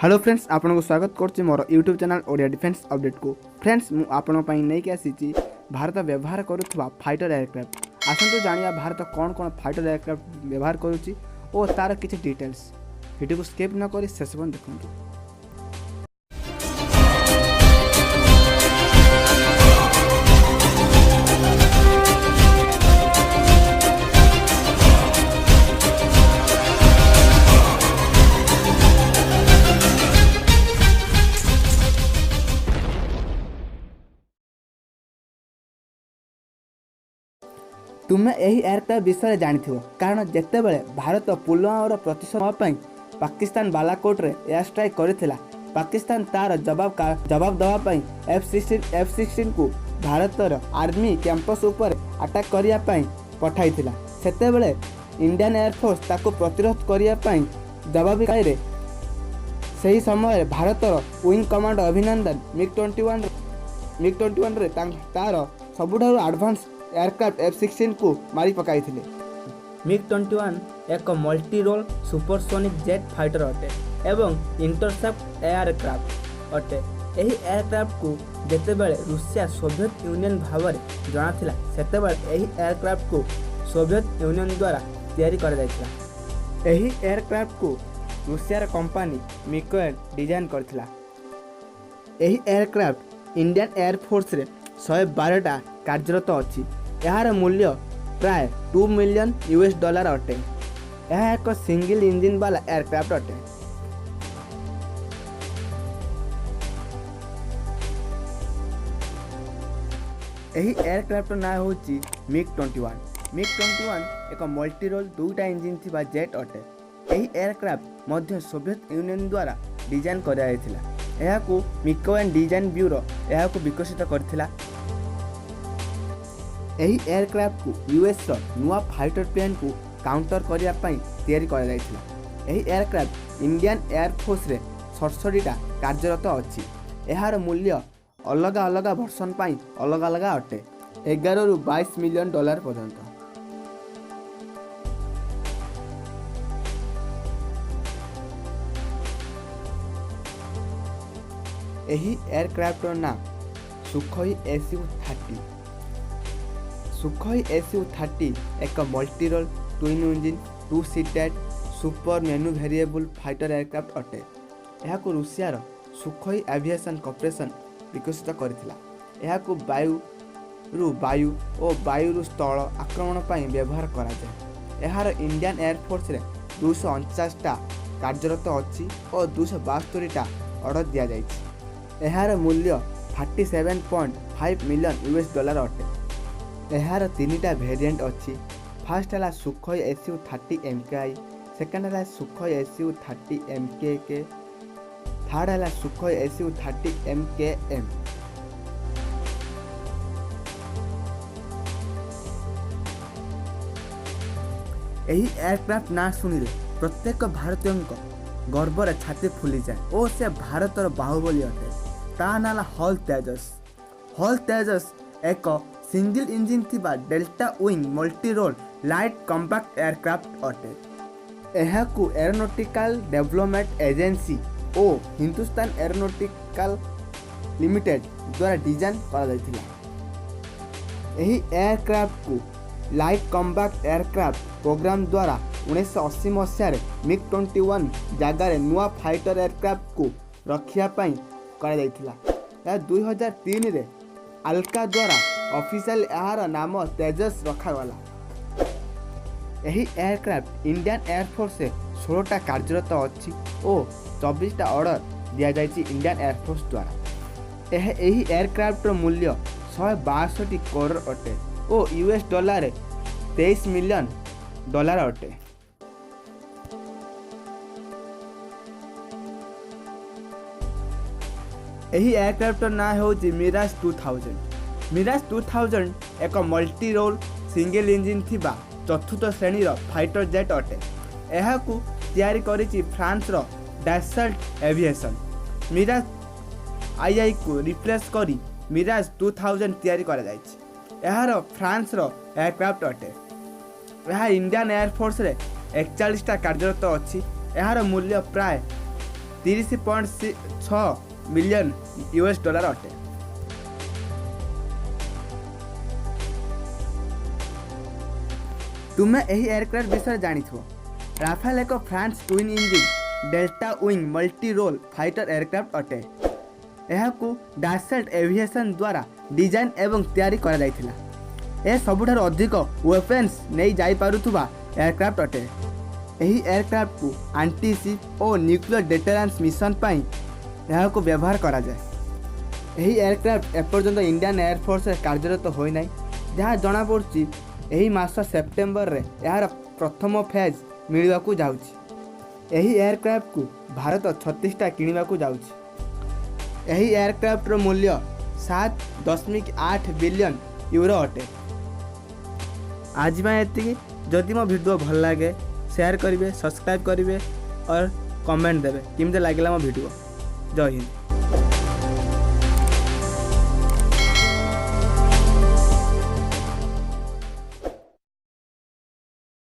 Hello friends, ଆପଣଙ୍କୁ ସ୍ୱାଗତ କରୁଛି ମୋର ୟୁଟ୍ୟୁବ୍ ଚ୍ୟାନେଲ୍ ଓଡ଼ିଆ ଡିଫେନ୍ସ ଅପଡ଼େଟ୍କୁ। ଫ୍ରେଣ୍ଡସ୍, ମୁଁ ଆପଣଙ୍କ ପାଇଁ ନେଇକି ଆସିଛି ଭାରତ ବ୍ୟବହାର କରୁଥିବା ଫାଇଟର ଏୟାରକ୍ରାଫ୍ଟ। ଆସନ୍ତୁ ଜାଣିବା ଭାରତ କ'ଣ କ'ଣ ଫାଇଟର ଏୟାରକ୍ରାଫ୍ଟ ବ୍ୟବହାର କରୁଛି ଓ ତା'ର କିଛି ଡିଟେଲ୍ସ। ଭିଡ଼ିଓକୁ ସ୍କିପ୍ ନ କରି ଶେଷ ପର୍ଯ୍ୟନ୍ତ ଦେଖନ୍ତୁ। ତୁମେ ଏହି ଏୟାରକ୍ରାଫ୍ଟ ବିଷୟରେ ଜାଣିଥିବ, କାରଣ ଯେତେବେଳେ ଭାରତ ପୁଲୱାମାର ପ୍ରତିଶୋଧ ନେବା ପାଇଁ ପାକିସ୍ତାନ ବାଲାକୋଟରେ ଏୟାର ଷ୍ଟ୍ରାଇକ୍ କରିଥିଲା, ପାକିସ୍ତାନ ତା'ର ଜବାବ ଦେବା ପାଇଁ ଏଫ୍ 16କୁ ଭାରତର ଆର୍ମି କ୍ୟାମ୍ପସ୍ ଉପରେ ଆଟାକ୍ କରିବା ପାଇଁ ପଠାଇଥିଲା। ସେତେବେଳେ ଇଣ୍ଡିଆନ୍ ଏୟାରଫୋର୍ସ ତାକୁ ପ୍ରତିରୋଧ କରିବା ପାଇଁ ଜବାବୀ କାୟରେ ସେହି ସମୟରେ ଭାରତର ୱିଙ୍ଗ କମାଣ୍ଡର ଅଭିନନ୍ଦନ ମିଗ୍ 21ରେ ତା'ର ସବୁଠାରୁ ଆଡ଼ଭାନ୍ସ ଏୟାରକ୍ରାଫ୍ଟ ଏଫ୍ 16କୁ ମାରି ପକାଇଥିଲେ। ମିଗ୍ 21 ଏକ multi role supersonic jet fighter ଅଟେ ଏବଂ ଇଣ୍ଟରସେପ୍ଟ ଏୟାରକ୍ରାଫ୍ଟ ଅଟେ। ଏହି ଏୟାରକ୍ରାଫ୍ଟକୁ ଯେତେବେଳେ ରୁଷିଆ ସୋଭିଏତ ୟୁନିୟନ ଭାବରେ ଜଣାଥିଲା, ସେତେବେଳେ ଏହି ଏୟାରକ୍ରାଫ୍ଟକୁ ସୋଭିଏତ ୟୁନିୟନ ଦ୍ୱାରା ତିଆରି କରାଯାଇଥିଲା। ଏହି ଏୟାରକ୍ରାଫ୍ଟକୁ ରୁଷିଆର କମ୍ପାନୀ ମିକୋୟାନ ଡିଜାଇନ୍ କରିଥିଲା। ଏହି ଏୟାରକ୍ରାଫ୍ଟ ଇଣ୍ଡିଆନ୍ ଏୟାରଫୋର୍ସରେ 112ଟା କାର୍ଯ୍ୟରତ ଅଛି। ଏହାର ମୂଲ୍ୟ ପ୍ରାୟ 2 ମିଲିୟନ ୟୁଏସ୍ ଡଲାର ଅଟେ। ଏହା ଏକ ସିଙ୍ଗିଲ୍ ଇଞ୍ଜିନ୍ ବାଲା ଏୟାରକ୍ରାଫ୍ଟ ଅଟେ। ଏହି ଏୟାରକ୍ରାଫ୍ଟର ନାଁ ହେଉଛି ମିଗ୍ 21। ମିଗ୍ 21 ଏକ ମଲ୍ଟି ରୋଲ୍ ଦୁଇଟା ଇଞ୍ଜିନ୍ ଥିବା ଜେଟ୍ ଅଟେ। ଏହି ଏୟାରକ୍ରାଫ୍ଟ ମଧ୍ୟ ସୋଭିଏତ ୟୁନିୟନ ଦ୍ୱାରା ଡିଜାଇନ୍ କରାଯାଇଥିଲା। ଏହାକୁ ମିକୋୟାନ ଡିଜାଇନ୍ ବ୍ୟୁରୋ ଏହାକୁ ବିକଶିତ କରିଥିଲା। ଏହି ଏୟାରକ୍ରାଫ୍ଟକୁ ୟୁଏସ୍ର ନୂଆ ଫାଇଟର ପ୍ଲେନ୍କୁ କାଉଣ୍ଟର କରିବା ପାଇଁ ତିଆରି କରାଯାଇଥିଲା। ଏହି ଏୟାରକ୍ରାଫ୍ଟ ଇଣ୍ଡିଆନ୍ ଏୟାରଫୋର୍ସରେ 67ଟା କାର୍ଯ୍ୟରତ ଅଛି। ଏହାର ମୂଲ୍ୟ ଅଲଗା ଅଲଗା ଭର୍ସନ ପାଇଁ ଅଲଗା ଅଲଗା ଅଟେ, 11ରୁ 22 ମିଲିୟନ ଡଲାର ପର୍ଯ୍ୟନ୍ତ। ଏହି ଏୟାରକ୍ରାଫ୍ଟର ନାଁ Sukhoi S U 30। Sukhoi S U 30 ଏକ multi role, twin engine, two seated, super manoeuvrable fighter aircraft ଅଟେ। ଏହାକୁ ରୁଷିଆର ସୁଖୋଇ ଆଭିଏସନ୍ କର୍ପୋରେସନ୍ ବିକଶିତ କରିଥିଲା। ଏହାକୁ ବାୟୁରୁ ବାୟୁ ଓ ବାୟୁରୁ ସ୍ଥଳ ଆକ୍ରମଣ ପାଇଁ ବ୍ୟବହାର କରାଯାଏ। ଏହାର ଇଣ୍ଡିଆନ୍ ଏୟାରଫୋର୍ସରେ 249ଟା କାର୍ଯ୍ୟରତ ଅଛି ଓ 272ଟା ଅର୍ଡ଼ର ଦିଆଯାଇଛି। ଏହାର ମୂଲ୍ୟ 37.5 million US dollar ଅଟେ। ଏହାର ତିନିଟା ଭେରିଏଣ୍ଟ ଅଛି। ଫାର୍ଷ୍ଟ ହେଲା Sukhoi S U 30 M K I, second ହେଲା Sukhoi S U 30 M K K, third ହେଲା Sukhoi S U 30 M K M. ଏହି ଏୟାରକ୍ରାଫ୍ଟ ନାଁ ଶୁଣିଲେ ପ୍ରତ୍ୟେକ ଭାରତୀୟଙ୍କ ଗର୍ବରେ ଛାତି ଫୁଲିଯାଏ ଓ ସେ ଭାରତର ବାହୁବଳୀ ଅଟେ। ତା ନାଁ ହେଲା ହଲ୍ ତେଜସ୍। ହଲ୍ ତେଜସ୍ ଏକ ସିଙ୍ଗଲ ଇଞ୍ଜିନ୍ ଥିବା delta wing multi role light combat aircraft ଅଟେ। ଏହାକୁ ଏରୋନଟିକାଲ ଡେଭଲପମେଣ୍ଟ ଏଜେନ୍ସି ଓ ହିନ୍ଦୁସ୍ତାନ ଏରୋନଟିକାଲ ଲିମିଟେଡ୍ ଦ୍ୱାରା ଡିଜାଇନ୍ କରାଯାଇଥିଲା। ଏହି ଏୟାରକ୍ରାଫ୍ଟକୁ ଲାଇଟ୍ କମ୍ବାଟ୍ ଏୟାରକ୍ରାଫ୍ଟ ପ୍ରୋଗ୍ରାମ ଦ୍ୱାରା 1980 ମସିହାରେ ମିଗ୍ 21 ଜାଗାରେ ନୂଆ ଫାଇଟର ଏୟାରକ୍ରାଫ୍ଟକୁ ରଖିବା ପାଇଁ କରାଯାଇଥିଲା। ଏହା 2003ରେ ଆଲକା ଦ୍ୱାରା ଅଫିସିଆଲ ଏହାର ନାମ ତେଜସ୍ ରଖାଗଲା। ଏହି ଏୟାରକ୍ରାଫ୍ଟ ଇଣ୍ଡିଆନ୍ ଏୟାରଫୋର୍ସରେ 16ଟା କାର୍ଯ୍ୟରତ ଅଛି ଓ 24ଟା ଅର୍ଡ଼ର ଦିଆଯାଇଛି ଇଣ୍ଡିଆନ୍ ଏୟାରଫୋର୍ସ ଦ୍ୱାରା। ଏହି ଏୟାରକ୍ରାଫ୍ଟର ମୂଲ୍ୟ 162 କରୋଡ଼ ଅଟେ ଓ ୟୁଏସ୍ ଡଲାରରେ 23 ମିଲିୟନ ଡଲାର ଅଟେ। ଏହି ଏୟାରକ୍ରାଫ୍ଟର ନାଁ ହେଉଛି ମିରାଜ 2000। ମିରାଜ 2000 ଏକ ମଲ୍ଟି ରୋଲ୍ ସିଙ୍ଗଲ ଇଞ୍ଜିନ୍ ଥିବା ଚତୁର୍ଥ ଶ୍ରେଣୀର ଫାଇଟର ଜେଟ୍ ଅଟେ। ଏହାକୁ ତିଆରି କରିଛି ଫ୍ରାନ୍ସର ଡାସଲ୍ଟ ଏଭିଏସନ୍। ମିରାଜ ଆଇଆଇକୁ ରିପ୍ଲେସ୍ କରି ମିରାଜ 2000 ତିଆରି କରାଯାଇଛି। ଏହାର ଫ୍ରାନ୍ସର ଏୟାରକ୍ରାଫ୍ଟ ଅଟେ। ଏହା ଇଣ୍ଡିଆନ୍ ଏୟାରଫୋର୍ସରେ 41ଟା କାର୍ଯ୍ୟରତ ଅଛି। ଏହାର ମୂଲ୍ୟ ପ୍ରାୟ 30.6 ମିଲିୟନ ୟୁଏସ୍ ଡଲାର ଅଟେ। ତୁମେ ଏହି ଏୟାରକ୍ରାଫ୍ଟ ବିଷୟରେ ଜାଣିଥିବ। ରାଫେଲ ଏକ France twin engine delta wing multi role fighter aircraft ଅଟେ। ଏହାକୁ ଡାସଲ୍ଟ ଏଭିଏସନ୍ ଦ୍ୱାରା ଡିଜାଇନ୍ ଏବଂ ତିଆରି କରାଯାଇଥିଲା। ଏହା ସବୁଠାରୁ ଅଧିକ ୱେପନ୍ସ ନେଇ ଯାଇପାରୁଥିବା ଏୟାରକ୍ରାଫ୍ଟ ଅଟେ। ଏହି ଏୟାରକ୍ରାଫ୍ଟକୁ ଆଣ୍ଟି ସିପ୍ ଓ ନ୍ୟୁକ୍ଲିୟର ଡେଟରାନ୍ସ ମିଶନ ପାଇଁ ଏହାକୁ ବ୍ୟବହାର କରାଯାଏ। ଏହି ଏୟାରକ୍ରାଫ୍ଟ ଏପର୍ଯ୍ୟନ୍ତ ଇଣ୍ଡିଆନ୍ ଏୟାରଫୋର୍ସରେ କାର୍ଯ୍ୟରତ ହୋଇନାହିଁ। ଯାହା ଜଣାପଡ଼ୁଛି, ଏହି ମାସ ସେପ୍ଟେମ୍ବରରେ ଏହାର ପ୍ରଥମ ଫେଜ୍ ମିଳିବାକୁ ଯାଉଛି। ଏହି ଏୟାରକ୍ରାଫ୍ଟକୁ ଭାରତ 36ଟା କିଣିବାକୁ ଯାଉଛି। ଏହି ଏୟାରକ୍ରାଫ୍ଟର ମୂଲ୍ୟ 7.8 ବିଲିୟନ ୟୁରୋ ଅଟେ। ଆଜି ପାଇଁ ଏତିକି। ଯଦି ମୋ ଭିଡ଼ିଓ ଭଲ ଲାଗେ, ସେୟାର କରିବେ, ସବସ୍କ୍ରାଇବ୍ କରିବେ और କମେଣ୍ଟ ଦେବେ କେମିତି ଲାଗିଲା ମୋ ଭିଡ଼ିଓ। ଜୟ ହିନ୍ଦ।